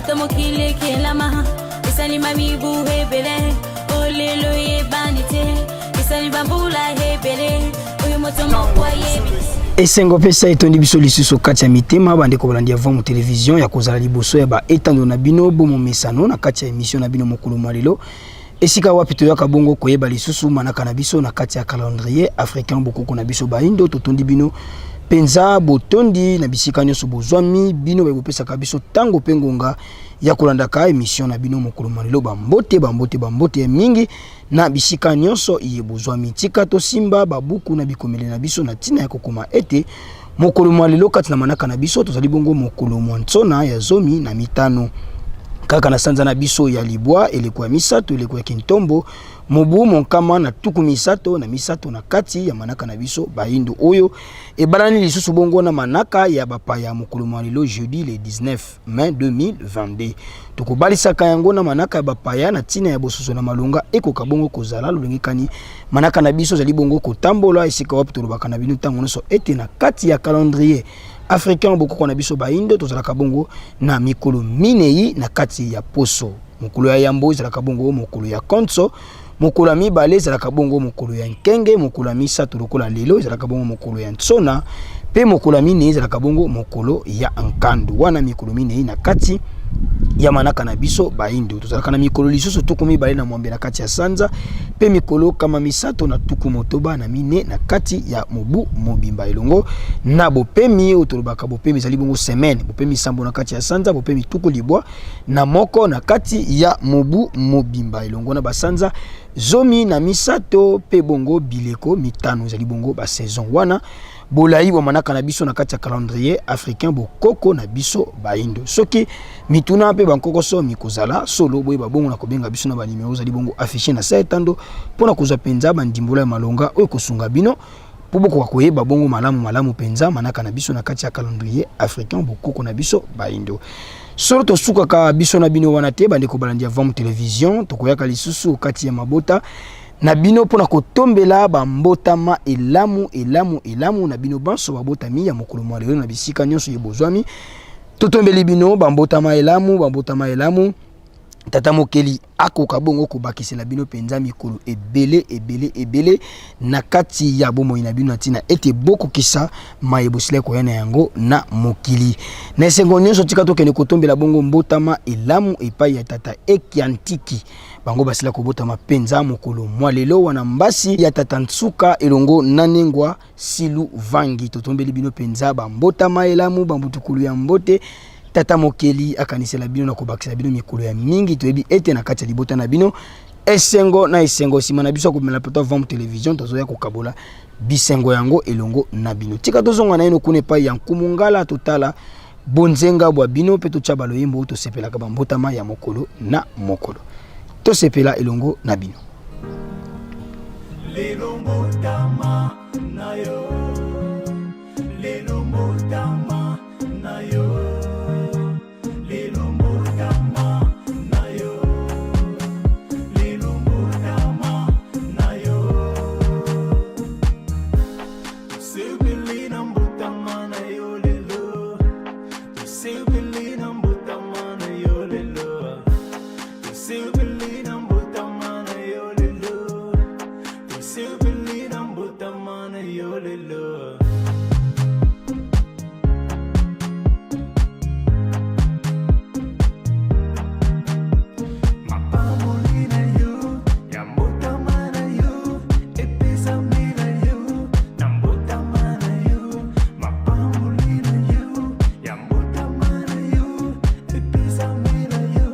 Uta mokili ekelama esalima mibu ebele olelo eyebani te esali bambula ebele oyo moto moko ayebi te. Esengo pesa etondi biso lisusu kati ya mitema bandeko balandi ya Vomu Television ya kozala liboso ya ba etando na bino bomomesano na kati ya emission na bino mokolo mwa lelo esika wapi toyaka bongo koyeba lisusu manaka na biso na kati ya calendrier africain bokoko na biso baindo. Totondi bino mpenza botondi na bisika nyonso bozwami bino baye bopesaka biso ntango mpe ngonga ya kolandaka emission na bino mokolo mwa lelo. Bambote, bambote, bambote ya mingi na bisika nyonso iye bozwami. Tika tosimba babuku na bikomeli na biso na ntina ya kokoma ete mokolo mwa lelo kati na manaka na biso tozali bongo mokolo mwa nsona ya 15 kaka na sanza na biso ya libwa, eleko ya misato, eleko ya kintombo, mobu 133 na kati ya manaka na biso bayindo, oyo ebalani lisusu bongo na manaka ya bapaya mokolo mwa lelo jeudi le 19 mai 2022. Tokobalisaka yango na manaka ya bapaya na ntina ya bososo na malonga ekoka bongo kozala lolenge kani manaka na biso ezali bongo kotambola, esika wapi tolobaka na bino ntango nyonso ete na kati ya calendrier africain bokoko na biso baindo tozalaka bongo na mikolo minei na kati ya poso. Mokolo ya yambo ezalaka bongo mokolo ya konso, mokolo ya mibale ezalaka bongo mokolo ya nkenge, mokolo ya misato lokola lelo ezalaka bongo mokolo ya nsona, mpe mokolo ya minei ezalaka bongo mokolo ya nkandu. Wana mikolo minei na kati ya manaka na biso baindo. Tozalaka na mikolo lisusu 28 na kati ya sanza, mpe mikolo 364 na kati ya mobu mobimba, elongo na bopemi oyo tolobaka bopemi ezali bongo semaine, bopemi 7 na kati ya sanza, bopemi 91 na kati ya mobu mobimba, elongo na basanza 13 mpe bongo bileko 5 ezali bongo ba saison. Wana bolai bwa manaka na biso na kati ya calendrier africain bokoko na biso baindo. Soki mituna mpe bankokoso mikozala solo, boyeba bongo na kobenga biso na ba numero ezali bongo affiché na sa etando mpo na kozwa mpenza bandimbola ya malonga oyo ekosunga bino mpo bokoka koyeba bongo malamu malamu mpenza manaka na biso na kati ya calendrier africain bokoko na biso baindo. Solo tosukaka biso na bino wana te bandeko balandi ya Vam Television, tokoyaka lisusu kati ya mabota na bino mpo na kotombela bambotama elamu elamu elamu na bino banso babotami ya mokolo mwa lelo na bisika nyonso ye bozwami. Totombeli bino bambotama elamu, bambotama elamu. Tata Mokeli akoka bongo kobakisela bino mpenza mikolo ebele ebele ebele na kati ya bomoi na bino, na ntina ete bokokisa maye bosila koya na yango na mokili. Na esengo nyonso, tika tokende kotombela bongo mbotama elamu epai ya tata Ekiantiki. Bango basila kobotama mpenza mokolo mwa lelo wana mbasi ya tata Nsuka elongo na Nengwa Silu Vangi. Totombeli bino mpenza bambotama elamu, bambutukulu ya mbote. Tata Mokeli akanisela bino na kobakisela bino mikolo ya mingi. Toyebi ete na kati ya libota na bino esengo na esengo. Nsima na biso ya kobimela plateau Vam Television, tozoya kokabola bisengo yango elongo na bino. Tika tozonga na ino kuna epai ya Nkumu Ngala, totala bonzenga bwa bino mpe totya baloyembo oyo tosepelaka bambotama ya mokolo na mokolo. Tosepela elongo na bino. Lelo mbotama na yo, lelo mbotama na yo, lelo mbotama na yo, lelo mbotama na yo. Tosepeli na mbotama na yo lelo, tosepeli na mbotama na yo lelo, tosepeli na mbotama na yo lelo, tosepeli na mbotama na yo lelo. Mapamboli na yo ya mbotama na yo epesami na yo na mbotama na yo. Mapamboli na yo ya mbotama na yo epesami na yo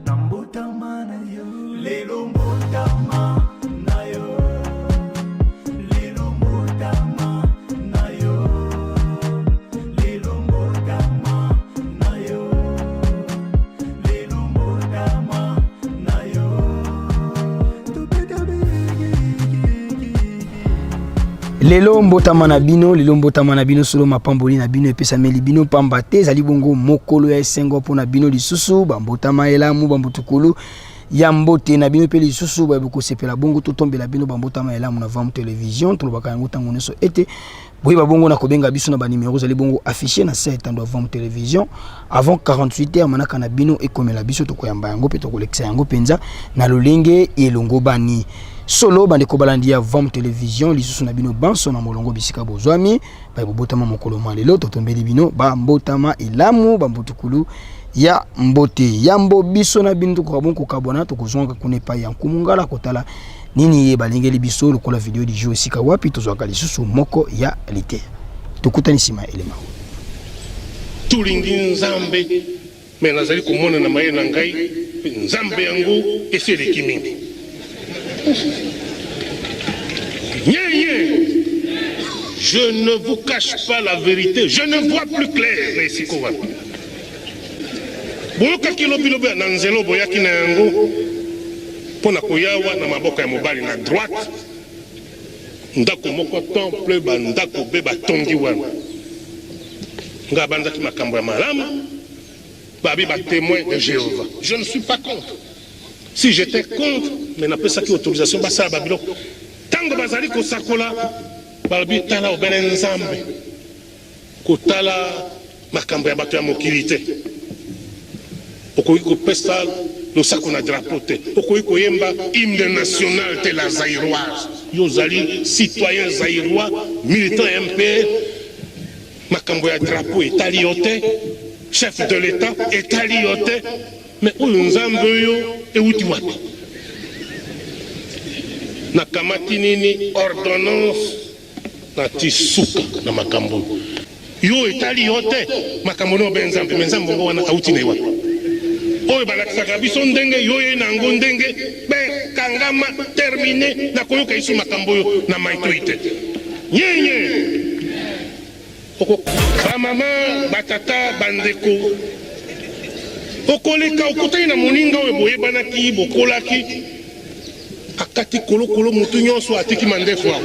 na mbotama na yo. Lelo mbotama na yo, lelo mbotama na yo, lelo mbotama na yo, lelo mbotama na yo. Lelo mbotama na bino, lelo mbotama na bino, solo mapamboli na bino epesameli bino pamba te ezali bongo mokolo ya esengo mpo na bino lisusu. Bambotama elamu, bambutukulu. Ya mbote na bino mpe lisusu baye bokosepela bongo totombela bino bambotama elamu na Vam Television. Tolobaka yango ntango nyonso ete boyeba bongo na kobenga biso na banimero ezali bongo affiche na se etando ya Vam Television avant 48 heures. Manaka na bino ekomela biso, tokoyamba yango mpe tokolekisa yango mpenza na lolenge elongobani. Solo bandeko balandi ya Vam Television, lisusu na bino banso na molongo bisika bozwami, baye bobotama mokolo mwa lelo, totombeli bino bambotama elamu, bambutukulu ya mbote. Yambo biso na bino tokoka bongo kokabwana, tokozongaka kuna epai ya Nkumu Ngala kotala nini ye balengeli biso lokola video du jour, esika wapi tozwaka lisusu moko ya liteya. Tokutani nsima ya elema. Tolingi Nzambe, me nazali komona na mayele na ngai Nzambe yango esi eleki mingi. Nye je ne vous cache pas la vérité, je ne vois plus clair na esika wana. Boyokaki lobilobi na nzela boyaki na yango mpo na koyawa na maboko ya mobali na droite, ndako moko temple, bandako be batongi wana. Nga abanzaki makambo ya malamu, babi ba témoin de Jéhovah. Je ne suis pas contre. Si j'étais contre, mais napesaki autorisation basala babiloko. Ntango bazali kosakola, balobi tala obele Nzambe, kotala makambo ya bato ya mokili te. Okoki kopesa losako na drapeau te, okoki koyemba hymne national te, la zairoise. Yo ozali citoyen zairois, militant ya MPR, makambo ya drapeau etali yo te, chef de l'État etali yo te. Mais oyo Nzambe oyo euti wapi? Nakamati nini ordonnance nati suka na makambo oyo. Yo etali yo te makambo na obe Nzambe, me Nzambe yango wana auti na ye wapi? Oyo balakisaka biso ndenge yo ye na yango ndenge be kangama termine na koyoka yesu makambo oyo na maitoi te. Nyenye oko ba mama batata bandeko okoleka okutani na moninga oyo boyebanaki bokolaki akati kolokolo motu nyonso atiki mandefu awa.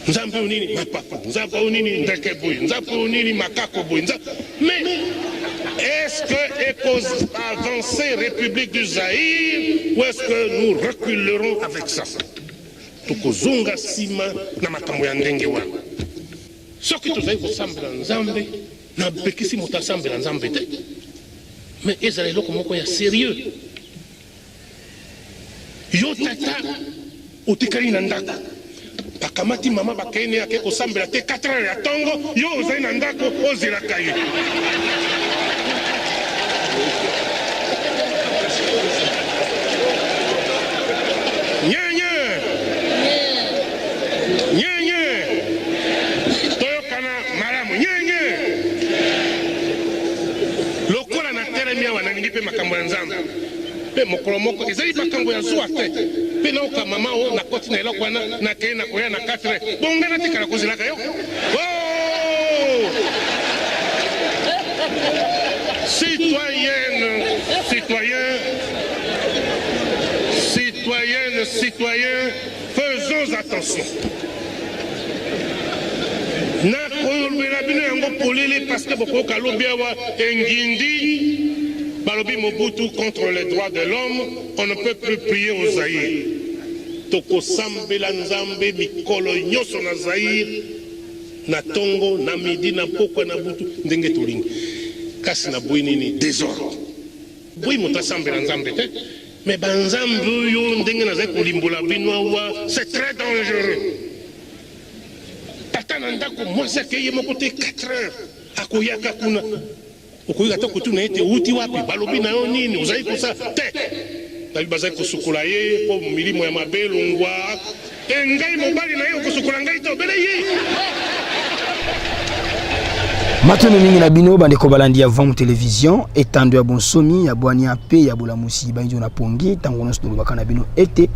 Nzambe oyo nini mapapu, nzambe oyo nini ndeke boye, nzambe oyo nini makako boye, nzambe. Mais est-ce que eko avancer République du Zaïre ou est-ce que nous reculerons avec ça? Tokozonga nsima na makambo ya ndenge wana. Soki tozali kosambela Nzambe, napekisi moto asambela Nzambe te, mais ezala eloko moko ya sérieux. Yo tata otikali na ndako, bakamati mama bakei ne ake kosambela te 4 heures ya ntongo, yo ozali na ndako ozelaka ye. Nyenye nyenye, toyokana malamu. Nyenye lokola natelemi awa, nalingi mpe makambo ya Nzambe mpe mokolo moko ezali makambo ya zuwa te, mpe naoka mama o nakoti na eloko wana, nakei na koya na 4 bonga natikala kozelaka yo. Oh! Citoyenne, citoyen, citoyenne, citoyen, faisons attention. Nakolobela bino yango polele parce que bokoyoka lobi awa engindi balobi Mobutu contre les droits de l'homme, on ne peut plus prier au Zaïre. Tokosambela Nzambe mikolo nyonso na Zaïre, na tongo, na midi, na pokwa, na butu, ndenge tolingi. Kasi naboyi nini? Desordre. Boyi moto asambela Nzambe te, mais banzambe oyo ndenge nazali kolimbola bino awa, c'est très dangereux. Tata na ndako, mwasi akei ye moko te 4 heures, akoyaka kuna. Okoki ata kotuna ete outi wapi, balobi na yo nini, ozali kosala te. Babi bazali kosukola ye mpo milimo ya mabe elongwa. E ngai mobali na ye, okosukola ngai te, obele ye. Matondo mingi na bino bandeko balandi ya Vam Television, etando ya bonsomi ya bwania mpe ya bolamusi bainzo na pongi. Ntango nyonso tolobaka na bino ete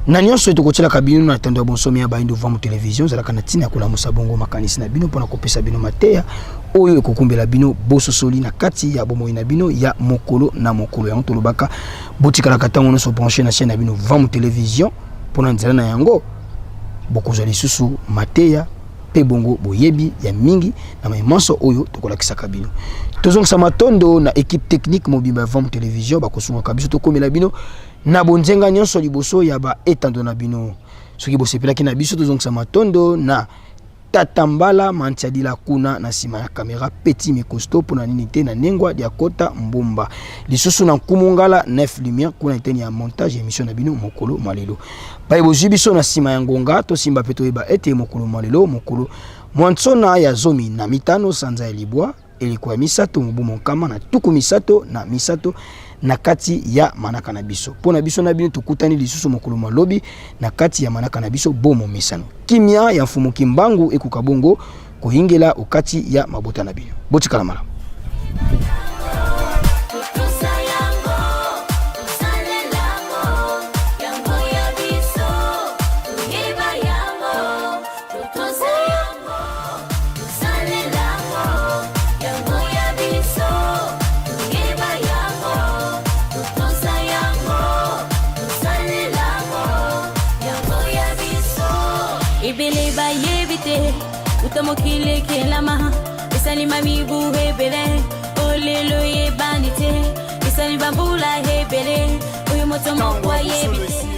na nyonso tokotielaka bino na etando ya bonsomi ya baindo Vam Television ezalaka na ntina ya kolamusa bongo makanisi na bino mpo na kopesa bino mateya oyo ekokumbela bino bososoli na kati ya bomoi na bino ya mokolo na mokolo. Yango tolobaka botikalaka ntango nyonso branche na chaîne na bino Vam Television mpo na nzela na yango bokozwa lisusu mateya mpe bongo boyebi ya mingi na maye manso oyo tokolakisaka bino. Tozongisa matondo na equipe technique mobimba ya Vam Television, bakosungaka biso tokomela bino na bonzenga nyonso liboso ya ba etando na bino. Soki bosepelaki na biso, tozongisa matondo na Tata Mbala Mantiadila kuna na nsima ya kamera, Petit mais costaud mpo na nini te na Nengwa Diakota Mbumba, lisusu na Nkumu Ngala Nef Lumière kuna eteni ya montage ya émission na bino mokolo mwa lelo. Baye bozwi biso na nsima ya ngonga, tosimba mpe toyeba ete mokolo mwa lelo, mokolo mwa nsona ya 15 sanza ya libwa, eleko ya misato, mobu 133 na kati ya manaka na biso. Mpo na biso na bino, tokutani lisusu mokolo mwa lobi na kati ya manaka na biso Bomomesano. Kimia ya Mfumu Kimbangu ekoka bongo koyingela okati ya mabota na bino. Botikala malamu. Totosa yango, tosalela yango, yango ya biso, toyeba yango. Totosa yango, tosalela yango, yango ya biso, toyeba yango. Totosa yango, tosalela yango, yango ya biso. Ebele bayebi te uta mokili ekelama, esalima mibu ebele, olelo eyebani te, esali bambula ebele, oyo moto moko ayebi te.